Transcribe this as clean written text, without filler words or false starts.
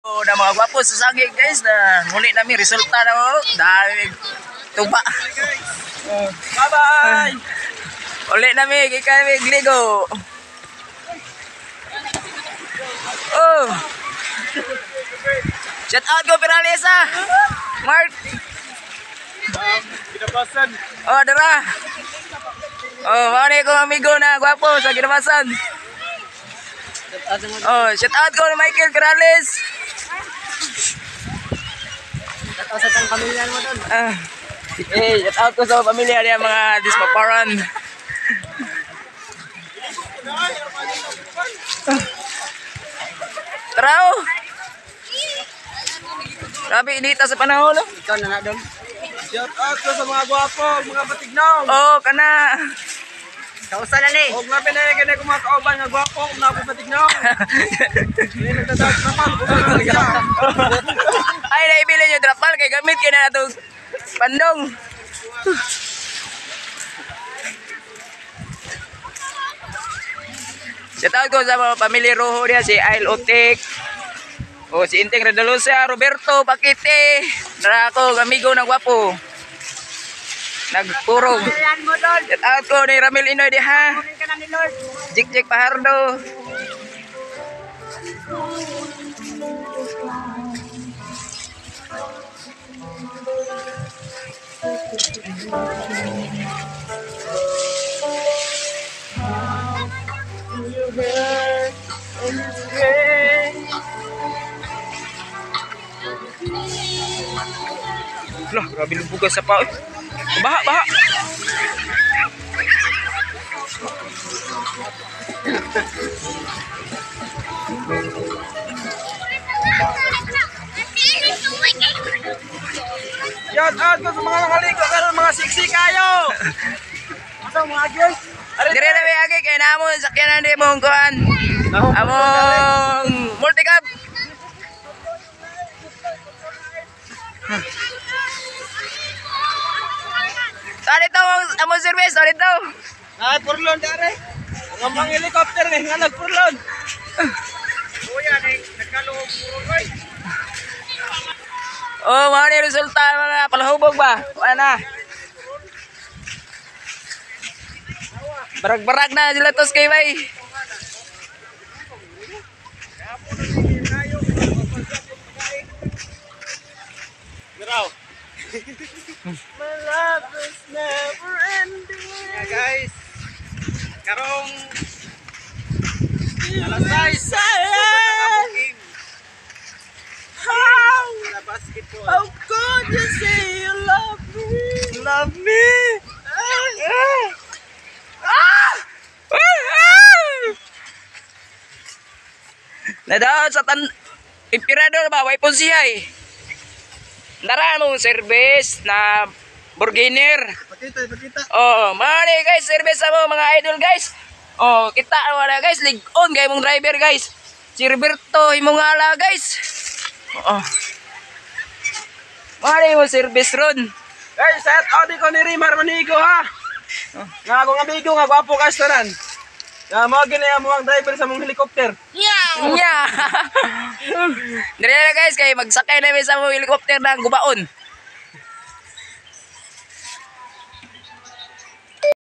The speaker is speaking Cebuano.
Na mga gwapo sa sagi guys na muli nami resulta na oh. Dami tuba. Bye bye. Uli nami kay kami ligo. Oh. Shout out ko Peralesa. Mark. Kinabasan. Oh, dara. Oh, mao ni akong amigo na gwapo sa Ginabasan. Oh, shout out ko ni Michael Perales. Shout out sa tang pamilya mo doon. Ah. Eh, shout out ko sa pamilya niya mga dispaparan. Tara oh. Grabe inita sa panahon. Oh. Ikaw na na doon. Shout out ko sa mga gwapo, mga batignaw. Oh, kana. Kausa na ni. Og labi na kini ko mga kauban nga gwapo, ug na batignaw. Hindi nagdadag na pa. Ay, naibili nyo drapal kay gamit kay na natong pandong. Shout out ko sa mga pamilya Rojo niya, si Ail Otik, o si Inteng Redalosa, Roberto Paquete, nara ako, amigo ng gwapo. Nagpurong. Shout out ko ni Ramil Inoy diha. Jik Jik Pahardo. Lah, grabe lubugan sa pao. Baha, baha. Shout out ko sa mga nakaligo karon mga sexy kayo. Asa mga girls? Dire na may agi kay namon sakyanan di mong kuan. Among multicab. Saan ito among service? Saan ito? Ay, purlon dare. Ang mga helicopter ni nga nagpurlon. Kuya ni nagkaloob purlon oy. Oh, mga ni resulta mga palahubog ba? Wala na. Barag-barag na sila tos kay bay. Miraw. My love is never ending. Yeah, guys. Karong alas 6. How? How could you say you love me? Love me? Ah! Ah! Ah! Nadaot sa tan Emperador ba way siya eh. Nara mong service na burginer. Pakita, pakita. Oh, mali guys, service mo mga idol guys. Oh, kita wala guys, lig-on kay mong driver guys. Si Roberto himongala guys. Oh. Mali mo service ron. Guys, shout out ko ni Rimar Manigo ha. Nga akong amigo nga gwapo ka tanan. Nga mo gini mo ang driver sa mong helicopter. Nya. Dire na guys kay magsakay na mi sa mong helicopter ng gubaon.